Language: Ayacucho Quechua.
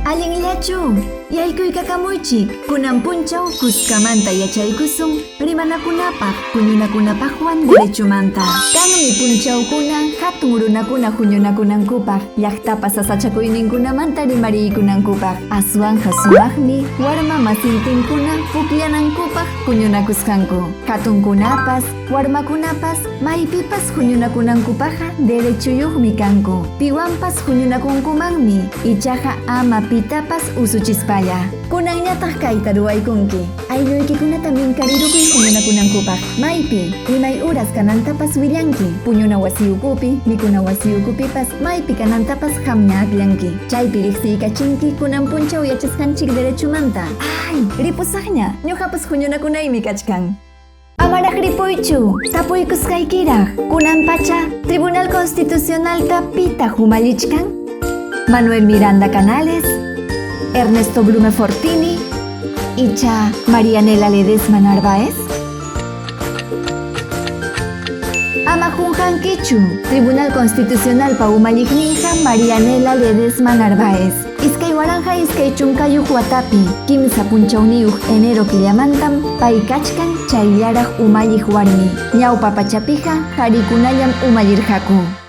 Allinllachu, yaykuykakamuychik, kunan punchaw kuskamanta yachaykusun rimanakunapaq, huñunakunapaqwan derechomanta. Kanmi punchawkuna hatun runakuna huñunakunankupaq, llaqtapa sasachakuyninkunamanta rimariykunankupaq, aswanqa sumaqmi warma masintinkuna pukllanankupaq huñunakusqanku. Hatunkunapas, warmakunapas maypipas huñunakunankupaqqa derechuyuqmi kanku. Piwanpas huñunakunkumanmi, ichaqa ama pitapas usuchispalla. Kunanñataq kayta ruwaykunki, Aylluykikunata minkarirukuy huñunakunankupaq, maypi, imay uras kanantapas willanki, puñuna wasi ukupi, mikuna wasi ukupipas maypi kanantapas qamña akllanki. Chaypi riqsiykachinki kunan punchaw yachasqanchik derechumanta. Ay! Ripusaqña, ñuqapas huñunakunaymi kachkan. Amaraq ripuychu, tapuykusqaykiraq, kunan pacha Tribunal Constitucionalta pitaq umallichkan? Manuel Miranda Canales, Ernesto Blume Fortini icha Marianela Ledesma Narváez? Ama qunqankichu, Tribunal Constitucionalpa umalliqninqa Marianela Ledesma Narváez. 2020 watapi, kimsa punchawniyuq enero killamantam pay kachkan chayllaraq umalliq warmi. Ñawpa pachapiqa qarikunallam umallirqaku.